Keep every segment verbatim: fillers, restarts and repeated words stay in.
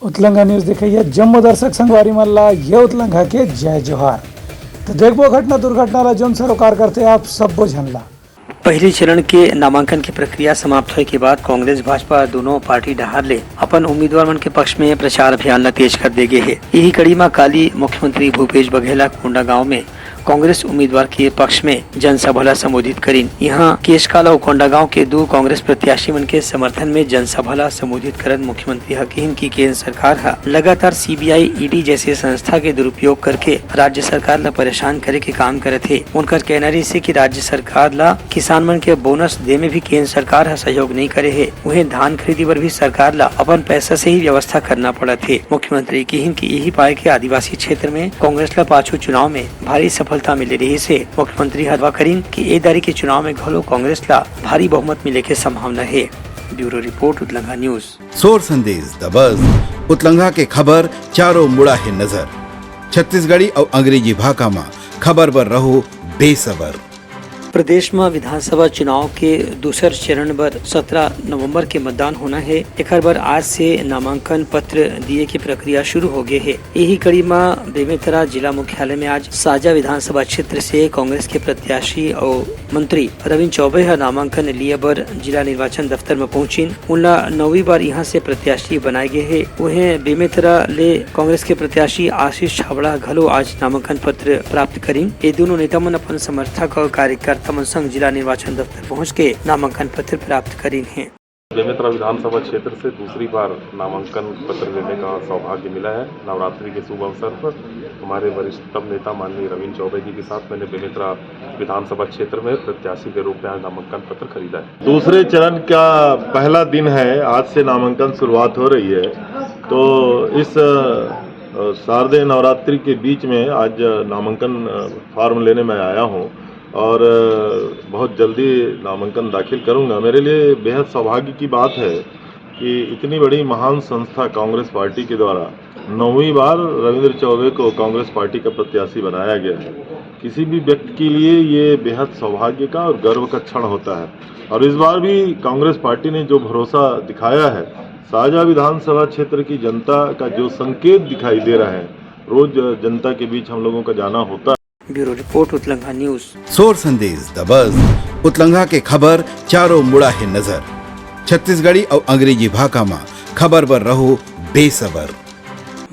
उतलंघा news देखइया जम्मो दर्शक संगवारी मन ला ये उतलंघा के जय जोहार। तो देखबो घटना दुर्घटना ला, जोन सरोकार करथे आप सब्बो झन ला। पहली चरण के नामांकन के प्रक्रिया समाप्त होए के बाद कांग्रेस भाजपा दोनों पार्टी डहार ले अपन उम्मीदवार मन के पक्ष में प्रचार अभियान ला तेज कर दे गे हे। यही कड़ी म काली मुख्यमंत्री भूपेश बघेल ह कोंडागांव में कांग्रेस उम्मीदवार के पक्ष में जनसभा ला संबोधित करिन। यहाँ केशकाल अउ कोंडागांव के दू कांग्रेस प्रत्याशी मन के समर्थन में जनसभा ला संबोधित करत मुख्यमंत्री ह किहिन कि केंद्र सरकार ह लगातार सीबीआई, ईडी जैसे संस्था के दुरुपयोग करके राज्य सरकार ला परेशान करे के काम करत हे। उनकर कहना रहिस हे कि राज्य सरकार ला किसान मन के बोनस दे में भी केंद्र सरकार ह सहयोग नइ करे हे। उहें धान खरीदी बर भी सरकार ला अपन पैसा से ही व्यवस्था करना पड़त हे। मुख्यमंत्री किहिन कि यही पाए के आदिवासी क्षेत्र में कांग्रेस ला पाछू चुनाव में भारी सफलता मिले रहिस हे। मुख्यमंत्री ह दावा करिन कि ए दारी के चुनाव में घलो कांग्रेस ला भारी बहुमत मिले के संभावना हे। Bureau report, Utlangha news. सोर संदेश दबस, उतलंघा के खबर चारों मुड़ा हे नजर। छत्तीसगढ़ी अउ अंग्रेजी भाखा म खबर बर रहो बेसबर। प्रदेश म विधानसभा चुनाव के दूसर चरण बर सत्रह नवंबर के मतदान होना हे। एखर बर आज से नामांकन पत्र दिए के प्रक्रिया शुरू हो गे हे। यही कड़ी म बेमेतरा जिला मुख्यालय में आज साजा विधानसभा क्षेत्र से कांग्रेस के प्रत्याशी अउ मंत्री रविंद्र चौबे ह नामांकन लिए बर जिला निर्वाचन दफ्तर म पहुंचिन। उनला नौवीं बार इहां से प्रत्याशी बनाए गे हे। उहें बेमेतरा ले कांग्रेस के प्रत्याशी आशीष छाबड़ा घलो आज नामांकन पत्र प्राप्त करिन। ये दोनों नेता मन अपन समर्थक और कार्यकर्ता मन संग जिला निर्वाचन दफ्तर पहुंच के नामांकन पत्र प्राप्त करिन हे। बेमेतरा विधानसभा क्षेत्र से दूसरी बार नामांकन पत्र लेने का सौभाग्य मिला है। नवरात्रि के शुभ अवसर पर हमारे वरिष्ठतम नेता माननीय रविंद्र चौबे जी के साथ मैंने बेमेतरा विधानसभा क्षेत्र में प्रत्याशी के रूप में आज नामांकन पत्र खरीदा है। दूसरे चरण का पहला दिन है, आज से नामांकन शुरुआत हो रही है। तो इस, अ, शारदीय नवरात्रि के बीच में आज नामांकन, अ, फॉर्म लेने मैं आया हूँ और, अ, बहुत जल्दी नामांकन दाखिल करूँगा। मेरे लिए बेहद सौभाग्य की बात है कि इतनी बड़ी महान संस्था कांग्रेस पार्टी के द्वारा नौवीं बार रविंद्र चौबे को कांग्रेस पार्टी का प्रत्याशी बनाया गया है। किसी भी व्यक्ति के लिए ये बेहद सौभाग्य का और गर्व का क्षण होता है और इस बार भी कांग्रेस पार्टी ने जो भरोसा दिखाया है, साजा विधानसभा क्षेत्र की जनता का जो संकेत दिखाई दे रहा है, रोज जनता के बीच हम लोगों का जाना होता है। Bureau report, Utlangha news. सोर संदेश दबस, उतलंघा के खबर चारों मुड़ा हे नजर। छत्तीसगढ़ी अउ अंग्रेजी भाखा म खबर बर रहो बेसबर।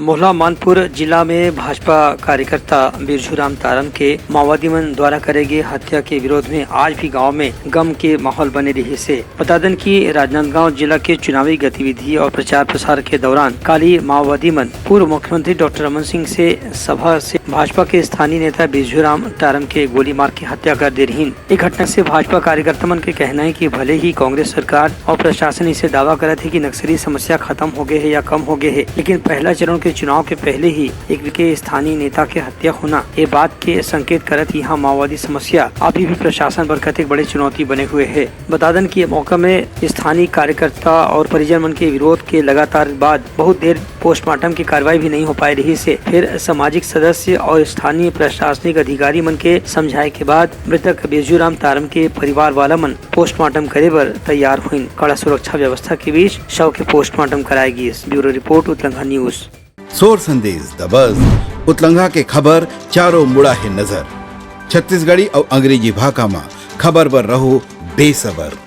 मोहला मानपुर जिला में भाजपा कार्यकर्ता बिरजू राम तारम के माओवादी मन द्वारा करे गे हत्या के विरोध में आज भी गांव में गम के माहौल बने रहिस हे। बता देन कि राजनांदगांव जिला के चुनावी गतिविधि और प्रचार प्रसार के दौरान काली माओवादी मन पूर्व मुख्यमंत्री डॉक्टर रमन सिंह से सभा से भाजपा के स्थानीय नेता बिरजू राम तारम के गोली मार के हत्या कर दे रहिन। ए घटना से भाजपा कार्यकर्ता मन के कहना हे कि भले ही कांग्रेस सरकार और प्रशासन इसे दावा करत हे कि नक्सली समस्या खत्म हो गए हे या कम हो गए हे, लेकिन पहला चरण के चुनाव के पहले ही एक के स्थानीय नेता के हत्या होना, ये बात के संकेत करत, यहाँ माओवादी समस्या अभी भी प्रशासन बर कतेक बड़े चुनौती बने हुए हे। बता देन कि ये मौका में स्थानीय कार्यकर्ता और परिजन मन के विरोध के लगातार बाद बहुत देर पोस्टमार्टम की कार्रवाई भी नहीं हो पाए रहिस हे। फिर सामाजिक सदस्य और स्थानीय प्रशासनिक अधिकारी मन के समझाए के बाद मृतक बिरजू राम तारम के परिवार वाला मन पोस्टमार्टम करे बर तैयार होइन। कड़ा सुरक्षा व्यवस्था के बीच शव के पोस्टमार्टम कराए गिस। Bureau report, Utlangha news. सोर संदेश दबस, उतलंघा के खबर चारों मुड़ा हे नजर। छत्तीसगढ़ी अउ अंग्रेजी भाखा म खबर बर रहो बेसबर।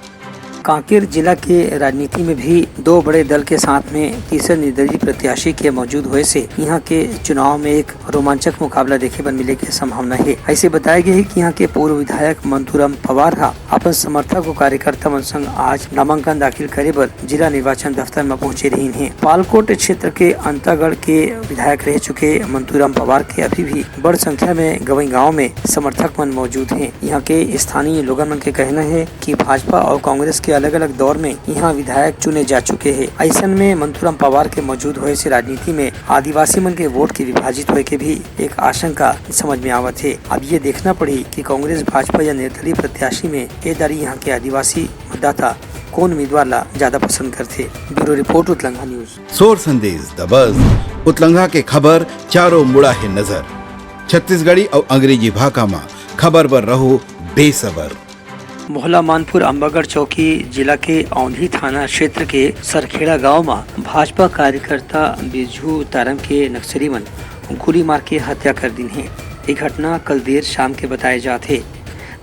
कांकेर जिला के राजनीति में भी दो बड़े दल के साथ में तीसरे निर्दलीय प्रत्याशी के मौजूद होए से यहाँ के चुनाव में एक रोमांचक मुकाबला देखे बर मिले के संभावना हे। ऐसे बताया गया है कि यहाँ के पूर्व विधायक मंतूराम पवार हा अपन समर्थक और कार्यकर्ता मन संग आज नामांकन दाखिल करे बर जिला निर्वाचन दफ्तर म पहुंचे रहिन हे। पालकोट क्षेत्र के अंतागढ़ के विधायक रह चुके मंतूराम पवार के अभी भी बड़ संख्या में गवई गांव में समर्थक मन मौजूद हे। यहाँ के स्थानीय लोगन मन के कहना हे कि भाजपा और कांग्रेस के अलग-अलग दौर में यहाँ विधायक चुने जा चुके हे। अइसन में मंतूराम पवार के मौजूद होए से राजनीति में आदिवासी मन के वोट के विभाजित होए के भी एक आशंका समझ में आवत हे। अब ये देखना पड़ी कि कांग्रेस, भाजपा या निर्दलीय प्रत्याशी में ए दारी यहाँ के आदिवासी मतदाता कौन उम्मीदवार ला ज्यादा पसंद करथे। Bureau report, Utlangha news. सोर संदेश दबस, उतलंघा के खबर चारों मुड़ा हे नजर। छत्तीसगढ़ी अउ अंग्रेजी भाखा म खबर बर रहो बेसबर। मोहला मानपुर अम्बागढ़ चौकी जिला के औंधी थाना क्षेत्र के सरखेड़ा गांव म भाजपा कार्यकर्ता बिरजू तारम के नक्सली मन गोली मार के हत्या कर दिन हे। ये घटना कल देर शाम के बताए जात हे।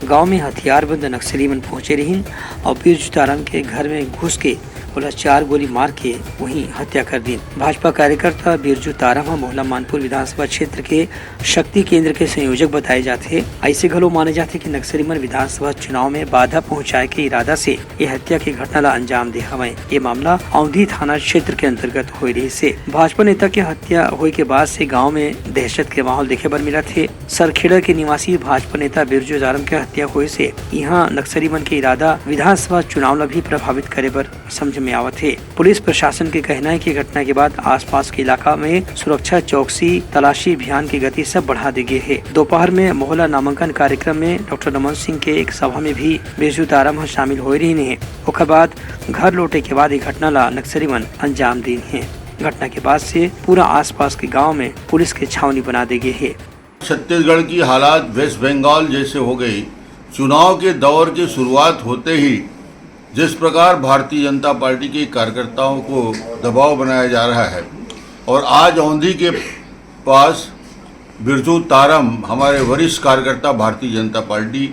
गांव में हथियारबंद नक्सली मन पहुंचे रहिन और बिरजू तारम के घर में घुस के ओला चार गोली मार के वहीं हत्या कर दिन। भाजपा कार्यकर्ता बिरजू तारम ह मोहला मानपुर विधानसभा क्षेत्र के शक्ति केंद्र के संयोजक बताए जाथे। ऐसे घलो माने जाथे कि नक्सली मन विधानसभा चुनाव में बाधा पहुंचाए के इरादा से ये हत्या के घटना ला अंजाम दे हवय। ये मामला औंधी थाना क्षेत्र के अंतर्गत होए रहिस हे। भाजपा नेता के हत्या होए के बाद से गांव में दहशत के माहौल देखे बर मिलत हे। सरखेड़ा के निवासी भाजपा नेता बिरजू तारम के हत्या होए से इहां नक्सली मन के इरादा विधानसभा चुनाव ला भी प्रभावित करे बर समझ में आवत हे। पुलिस प्रशासन के कहना है कि घटना के बाद आसपास के इलाका में सुरक्षा चौकसी, तलाशी अभियान की गति सब बढ़ा दी गई है। दोपहर में मोहला नामांकन कार्यक्रम में डॉक्टर रमन सिंह के एक सभा में भी बिरजू तारम ह शामिल होए रहिन हे। ओकर बाद घर लौटे के बाद ये घटना ला नक्सली मन अंजाम दीन हे। घटना के बाद से पूरा आसपास के गांव में पुलिस के छावनी बना दी गई है। छत्तीसगढ़ की हालात वेस्ट बंगाल जैसे हो गई। चुनाव के दौर की शुरुआत होते ही जिस प्रकार भारतीय जनता पार्टी के कार्यकर्ताओं को दबाव बनाया जा रहा है और आज औंधी के पास बिरजू तारम, हमारे वरिष्ठ कार्यकर्ता भारतीय जनता पार्टी,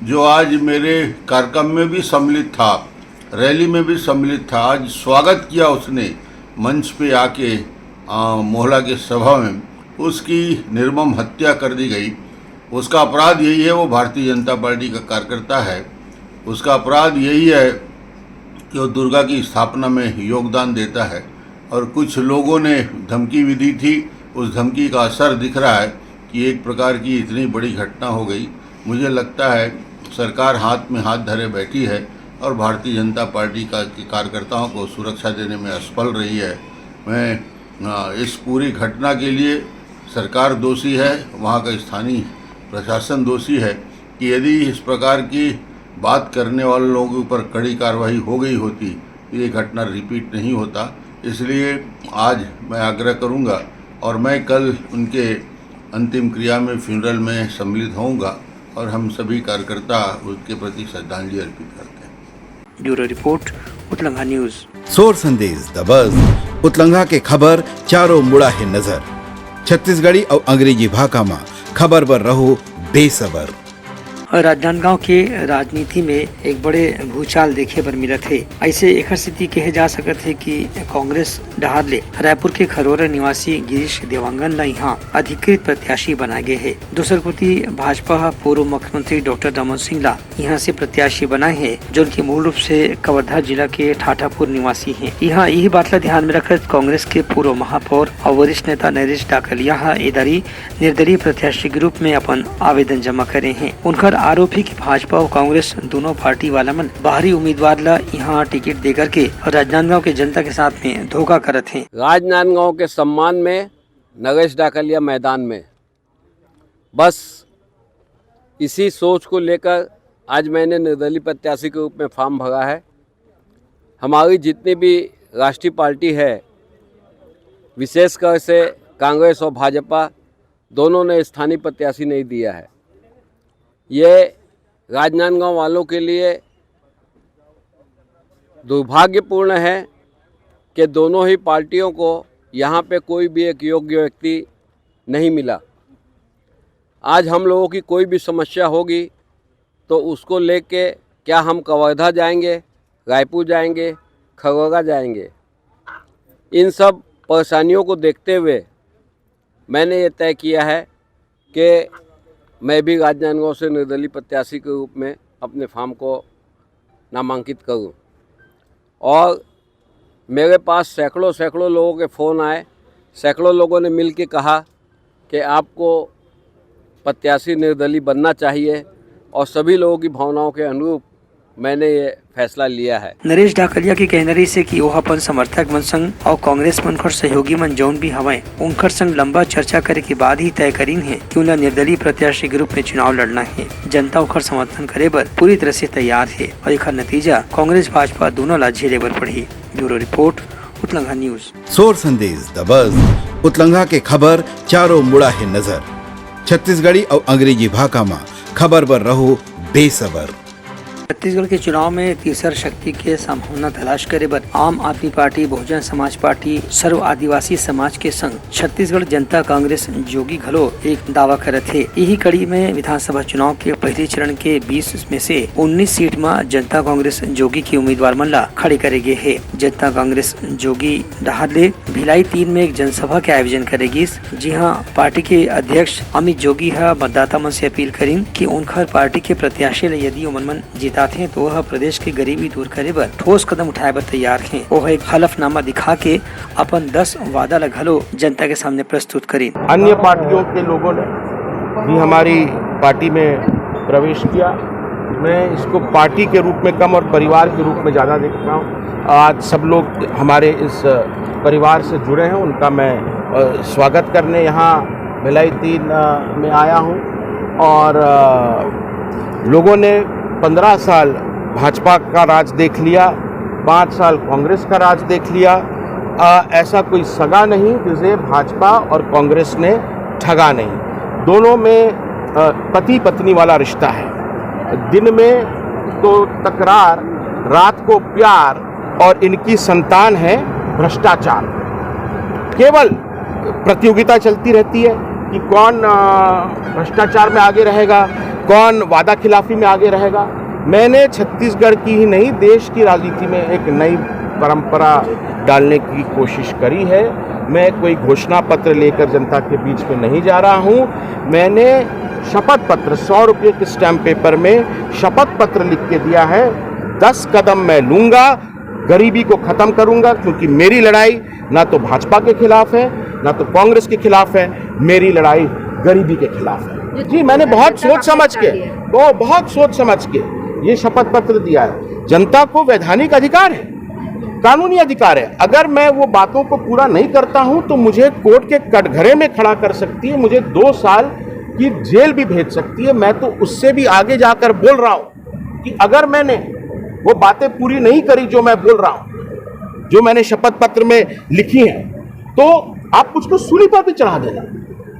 जो आज मेरे कार्यक्रम में भी सम्मिलित था, रैली में भी सम्मिलित था, आज स्वागत किया उसने मंच पे आके, आ, मोहला के सभा में, उसकी निर्मम हत्या कर दी गई। उसका अपराध यही है, वो भारतीय जनता पार्टी का कार्यकर्ता है। उसका अपराध यही है कि वो दुर्गा की स्थापना में योगदान देता है और कुछ लोगों ने धमकी भी दी थी। उस धमकी का असर दिख रहा है कि एक प्रकार की इतनी बड़ी घटना हो गई। मुझे लगता है सरकार हाथ में हाथ धरे बैठी है और भारतीय जनता पार्टी का, के कार्यकर्ताओं को सुरक्षा देने में असफल रही है। मैं, अ, इस पूरी घटना के लिए सरकार दोषी है, वहाँ का स्थानीय प्रशासन दोषी है कि यदि इस प्रकार की बात करने वाले लोगों के ऊपर कड़ी कार्रवाई हो गई होती तो ये घटना रिपीट नहीं होता। इसलिए आज मैं आग्रह करूँगा और मैं कल उनके अंतिम क्रिया में, फ्यूनरल में सम्मिलित होऊंगा और हम सभी कार्यकर्ता उनके प्रति श्रद्धांजलि अर्पित करते हैं। Bureau report, Utlanga news. सोर संदेश दबस, उतलंगा के खबर चारों मुड़ा हे नजर। छत्तीसगढ़ी अउ अंग्रेजी भाखा म खबर बर रहो बेसबर। राजनांदगांव के राजनीति में एक बड़े भूचाल देखे बर मिलत हे। ऐसे एकर स्थिति कहे जा सकत हे कि कांग्रेस डहार ले रायपुर के खरोरा निवासी गिरीश देवांगन ला इहां अधिकृत प्रत्याशी बनाए गए हे। दूसर कोति भाजपा ह पूर्व मुख्यमंत्री डॉक्टर रमन सिंह ला इहां से प्रत्याशी बनाए हे, जोन की मूल रूप से कवर्धा जिला के ठाठापुर निवासी हे। इहां यही बात ला ध्यान में रखत कांग्रेस के पूर्व महापौर और वरिष्ठ नेता नरेश डाकलिया ह ए दारी निर्दलीय प्रत्याशी के रूप में अपन आवेदन जमा करे हे। उनकर आरोप हे कि भाजपा और कांग्रेस दोनों पार्टी वाला मन बाहरी उम्मीदवार ला इहां टिकट दे करके राजनांदगांव के जनता के साथ में धोखा करत हे। राजनांदगांव के सम्मान में नरेश डाकलिया मैदान में, बस इसी सोच को लेकर आज मैंने निर्दलीय प्रत्याशी के रूप में फॉर्म भरा है। हमारी जितनी भी राष्ट्रीय पार्टी है, विशेषकर से कांग्रेस और भाजपा, दोनों ने स्थानीय प्रत्याशी नहीं दिया है। ये राजनांदगांव वालों के लिए दुर्भाग्यपूर्ण है कि दोनों ही पार्टियों को यहाँ पे कोई भी एक योग्य व्यक्ति नहीं मिला। आज हम लोगों की कोई भी समस्या होगी तो उसको लेके क्या हम कवर्धा जाएंगे, रायपुर जाएंगे, खगोगा जाएंगे, इन सब परेशानियों को देखते हुए मैंने ये तय किया है कि मैं भी राजनांदगांव से निर्दलीय प्रत्याशी के रूप में अपने फॉर्म को नामांकित करूं। और मेरे पास सैकड़ों सैकड़ों लोगों के फ़ोन आए, सैकड़ों लोगों ने मिल के कहा कि आपको प्रत्याशी निर्दलीय बनना चाहिए और सभी लोगों की भावनाओं के अनुरूप मैंने ये फैसला लिया है। नरेश ढाकलिया के कहना रहिस हे कि ओह अपन समर्थक मन संग और कांग्रेस मन कर सहयोगी मन जौन भी हवय, उनकर संग लंबा चर्चा करे के बाद ही तय करीन हे कि उनला निर्दलीय प्रत्याशी के रूप में चुनाव लड़ना हे। जनता ओकर समर्थन करे बर पूरी तरह से तैयार हे और एकर नतीजा कांग्रेस भाजपा दोनों ला झेले बर पड़ही। Bureau report, Utlangha news. सोर संदेश दबस, उतलंघा के खबर चारों मुड़ा हे नजर। छत्तीसगढ़ी और अंग्रेजी भाखा मा खबर बर रहो बेसबर। छत्तीसगढ़ के चुनाव में तीसर शक्ति के संभावना तलाश करे बर आम आदमी पार्टी, बहुजन समाज पार्टी, सर्व आदिवासी समाज के संग छत्तीसगढ़ जनता कांग्रेस जोगी घलो एक दावा करत हे। इही कड़ी में विधानसभा चुनाव के पहले चरण के बीस में से उन्नीस सीट म जनता कांग्रेस जोगी के उम्मीदवार मन ला खड़े करे गे हे। जनता कांग्रेस जोगी डहार ले भिलाई तीन में एक जनसभा के आयोजन करे गिस, जिहां पार्टी के अध्यक्ष अमित जोगी ह मतदाता मन से अपील करिन कि उनखर पार्टी के प्रत्याशी ल यदि ओमन मन जिताथे, तो ओह प्रदेश के गरीबी दूर करे बर ठोस कदम उठाए बर तैयार हे। ओह एक हलफनामा दिखा के अपन दस वादा ल घलो जनता के सामने प्रस्तुत करिन। अन्य पार्टियों के लोगों ने भी हमारी पार्टी में प्रवेश किया। मैं इसको पार्टी के रूप में कम और परिवार के रूप में ज़्यादा देखता हूँ। आज सब लोग हमारे इस परिवार से जुड़े हैं, उनका मैं, अ, स्वागत करने यहाँ भिलाई तीन, अ, में आया हूँ। और, अ, लोगों ने पन्द्रह साल भाजपा का राज देख लिया, पाँच साल कांग्रेस का राज देख लिया। अ, ऐसा कोई सगा नहीं जिसे भाजपा और कांग्रेस ने ठगा नहीं। दोनों में, अ, पति पत्नी वाला रिश्ता है। दिन में तो तकरार, रात को प्यार, और इनकी संतान है भ्रष्टाचार। केवल प्रतियोगिता चलती रहती है कि कौन, अ, भ्रष्टाचार में आगे रहेगा, कौन वादा खिलाफी में आगे रहेगा। मैंने छत्तीसगढ़ की ही नहीं, देश की राजनीति में एक नई परंपरा डालने की कोशिश करी है। मैं कोई घोषणा पत्र लेकर जनता के बीच में नहीं जा रहा हूँ। मैंने शपथ पत्र, सौ रुपये के स्टैम्प पेपर में शपथ पत्र लिख के दिया है, दस कदम मैं लूँगा, गरीबी को खत्म करूँगा, क्योंकि मेरी लड़ाई ना तो भाजपा के खिलाफ है, ना तो कांग्रेस के खिलाफ है, मेरी लड़ाई गरीबी के खिलाफ है। जी, मैंने बहुत सोच समझ के, वो बहुत सोच समझ के ये शपथ पत्र दिया है। जनता को वैधानिक अधिकार है, कानूनी अधिकार है। अगर मैं वो बातों को पूरा नहीं करता हूं तो मुझे कोर्ट के कटघरे में खड़ा कर सकती है, मुझे दो साल की जेल भी भेज सकती है। मैं तो उससे भी आगे जाकर बोल रहा हूं कि अगर मैंने वो बातें पूरी नहीं करी जो मैं बोल रहा हूं, जो मैंने शपथ पत्र में लिखी है, तो आप मुझको सूली पर भी चढ़ा देना,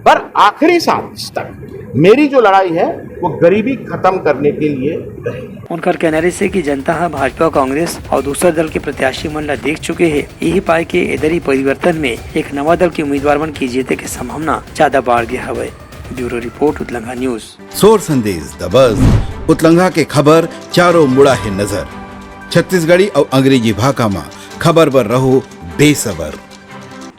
पर आखिरी सांस तक मेरी जो लड़ाई है वो गरीबी खत्म करने के लिए रहेगी। उनकर कहना रहिस हे कि जनता ह भाजपा, कांग्रेस और दूसर दल के प्रत्याशी मन ला देख चुके हे, यही पाए के एदरी परिवर्तन में एक नवा दल के उम्मीदवार मन के जीते के संभावना ज्यादा बाढ़ गे हवय। Bureau report, Utlangha news. सोर संदेश दबस, उतलंघा के खबर चारों मुड़ा हे नजर। छत्तीसगढ़ी अउ अंग्रेजी भाखा म खबर बर रहो बेसबर।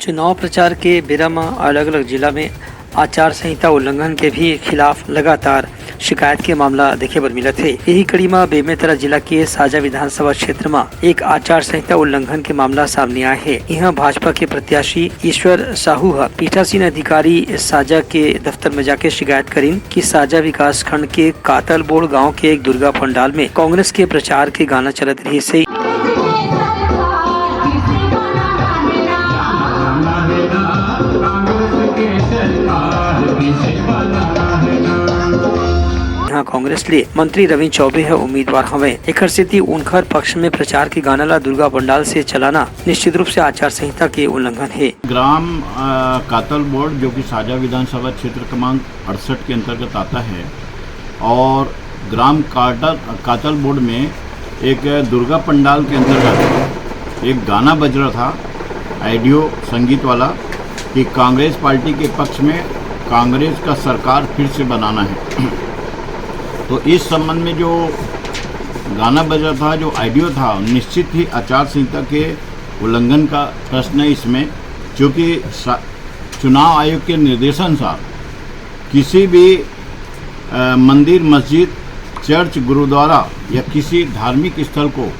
चुनाव प्रचार के बेरा म अलग-अलग जिला में आचार संहिता उल्लंघन के भी खिलाफ लगातार शिकायत के मामला देखे बर मिलत हे। यही कड़ी म बेमेतरा जिला के साजा विधानसभा क्षेत्र म एक आचार संहिता उल्लंघन के मामला सामने आए हे। इहां भाजपा के प्रत्याशी ईश्वर साहू ह पीठासीन अधिकारी साजा के दफ्तर में जाके शिकायत करिन कि साजा विकासखंड के कातलबोड़ गांव के एक दुर्गा पंडाल में कांग्रेस के प्रचार के गाना चलत रहिस हे। इहां कांग्रेस ले मंत्री रविंद्र चौबे ह उम्मीदवार हवय, एखर सेती उनखर पक्ष में प्रचार के गाना ला दुर्गा पंडाल से चलाना निश्चित रूप से आचार संहिता के उल्लंघन हे। ग्राम, अ, कातलबोड़, जो कि साजा विधानसभा क्षेत्र क्रमांक अड़सठ के अंतर्गत आता है, और ग्राम काटल, कातलबोड़ में एक दुर्गा पंडाल के अंतर्गत एक गाना बज रहा था, ऑडियो संगीत वाला, कि कांग्रेस पार्टी के पक्ष में कांग्रेस का सरकार फिर से बनाना है। तो इस संबंध में जो गाना बज रहा था, जो ऑडियो था, निश्चित ही आचार संहिता के उल्लंघन का प्रश्न है इसमें, क्योंकि सा-, चुनाव आयोग के निर्देशानुसार किसी भी, अ, मंदिर, मस्जिद, चर्च, गुरुद्वारा या किसी धार्मिक स्थल को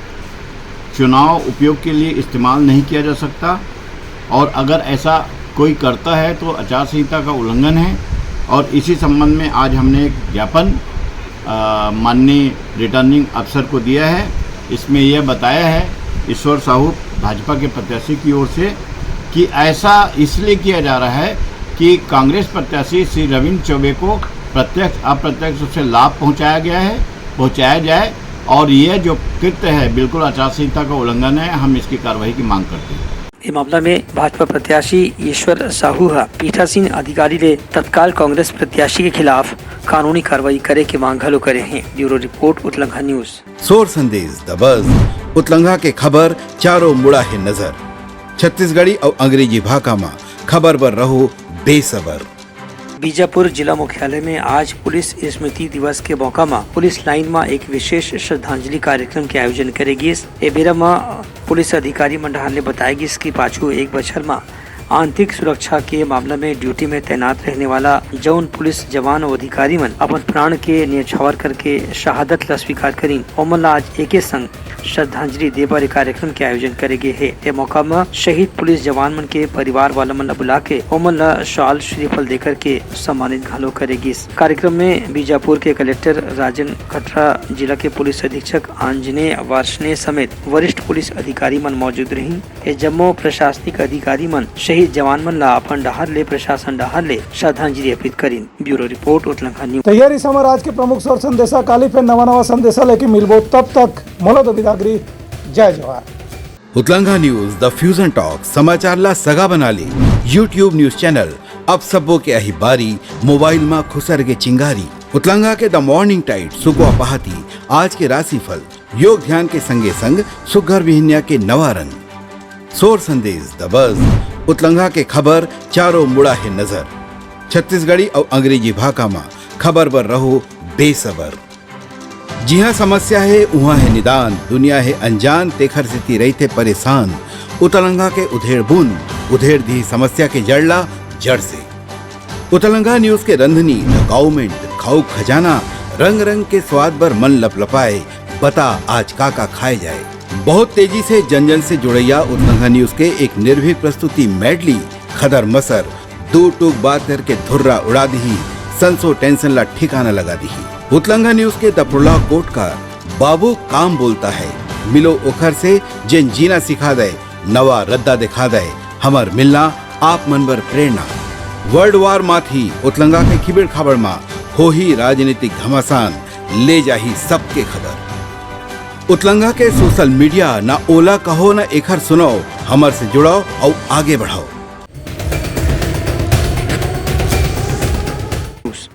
चुनाव उपयोग के लिए इस्तेमाल नहीं किया जा सकता, और अगर ऐसा कोई करता है तो आचार संहिता का उल्लंघन है। और इसी संबंध में आज हमने एक ज्ञापन, अ, माननीय रिटर्निंग अफसर को दिया है। इसमें यह बताया है ईश्वर साहू भाजपा के प्रत्याशी की ओर से कि ऐसा इसलिए किया जा रहा है कि कांग्रेस प्रत्याशी श्री रविंद्र चौबे को प्रत्यक्ष अप्रत्यक्ष रूप से लाभ पहुंचाया गया है, पहुंचाया जाए, और यह जो कृत्य है बिल्कुल आचार संहिता का उल्लंघन है। हम इसकी कार्रवाई की मांग करते हैं। ये मामला में भाजपा प्रत्याशी ईश्वर साहू ह पीठासीन अधिकारी ले तत्काल कांग्रेस प्रत्याशी के खिलाफ कानूनी कार्रवाई करे के मांग घलो करे हे। Bureau report, Utlangha news. सोर संदेश दबस, उतलंघा के खबर चारों मुड़ा हे नजर। छत्तीसगढ़ी अउ अंग्रेजी भाखा म खबर बर रहो बेसबर। बीजापुर जिला मुख्यालय में आज पुलिस स्मृति दिवस के मौका म पुलिस लाइन म एक विशेष श्रद्धांजलि कार्यक्रम के आयोजन करे गिस। ए बेरा म पुलिस अधिकारी मन डहार ले बताए गिस कि पाछू एक बछर म आंतरिक सुरक्षा के मामला में ड्यूटी में तैनात रहने वाला जउन पुलिस जवान अउ अधिकारी मन अपन प्राण के न्यौछावर करके शहादत ला स्वीकार करिन, ओमन ला आज एके संग श्रद्धांजलि दे बर ए कार्यक्रम के आयोजन करे गे हे। ए मौका म शहीद पुलिस जवान मन के परिवार वाला मन ला बुला के ओमन ला शॉल श्रीफल देकर के सम्मानित घलो करे गिस। कार्यक्रम में बीजापुर के कलेक्टर राजन खटरा, जिला के पुलिस अधीक्षक आंजनेय वार्ष्णेय समेत वरिष्ठ पुलिस अधिकारी मन मौजूद रहिन। ये जम्मो प्रशासनिक अधिकारी मन शहीद जवान मन ला अपन डहार ले, प्रशासन डहार ले श्रद्धांजलि अर्पित करिन। Bureau report, Utlangha news. तैयारी समर आज के प्रमुख सोर संदेशा। काली फेर नवा नवा संदेशा लेके मिलबो, तब तक मोला दो बिदागरी। जय जोहार। उतलंघा न्यूज, द फ्यूजन टॉक, समाचार ला सगा बना ले। YouTube न्यूज चैनल, अब सबो के आही बारी, मोबाइल मा खुसर के चिंगारी। उतलंघा के द मॉर्निंग टाइट, सुगवा पहाती, आज के राशिफल, योग ध्यान के संगे संग सुग्घर बिहनिया के नवा रंग। सोर संदेश दबस, उतलंघा के खबर चारों मुड़ा हे नजर। छत्तीसगढ़ी अउ अंग्रेजी भाखा मा खबर बर रहो बेसबर। जिहाँ समस्या हे, उहाँ हे निदान, दुनिया हे अनजान, तेखर सेती रहिथे परेशान। उतलंघा के उधेड़ बुन, उधेड़ दिही समस्या के जड़ ला जड़ से। उतलंघा न्यूज के रंधनी, द काउमेंट, खाऊ खजाना, रंग रंग के स्वाद बर मन लपलपाए, बता आज का का खाए जाए। बहुत तेजी से जन जन से जुड़ैया उतलंघा न्यूज के एक निर्भीक प्रस्तुति मेडली, खदर मसर, दू टूक बात करके धुर्रा उड़ा दिही, संसो टेंशन ला ठिकाना लगा दिही। उतलंघा न्यूज के दपड़ला कोटकार, बाबू काम बोलता है, मिलो ओखर से जेन जीना सिखा दे, नवा रद्दा दिखा दे, हमर मिलना आप मन बर प्रेरणा। वर्ल्ड वार माथी उतलंगा के खिबेड़ खाबड़ मा होही राजनीतिक घमासान, ले जाही सबके खबर। उतलंगा के सोशल मीडिया, ना ओला कहो ना एखर सुनाओ, हमर से जुड़ाओ अउ आगे बढ़ाओ।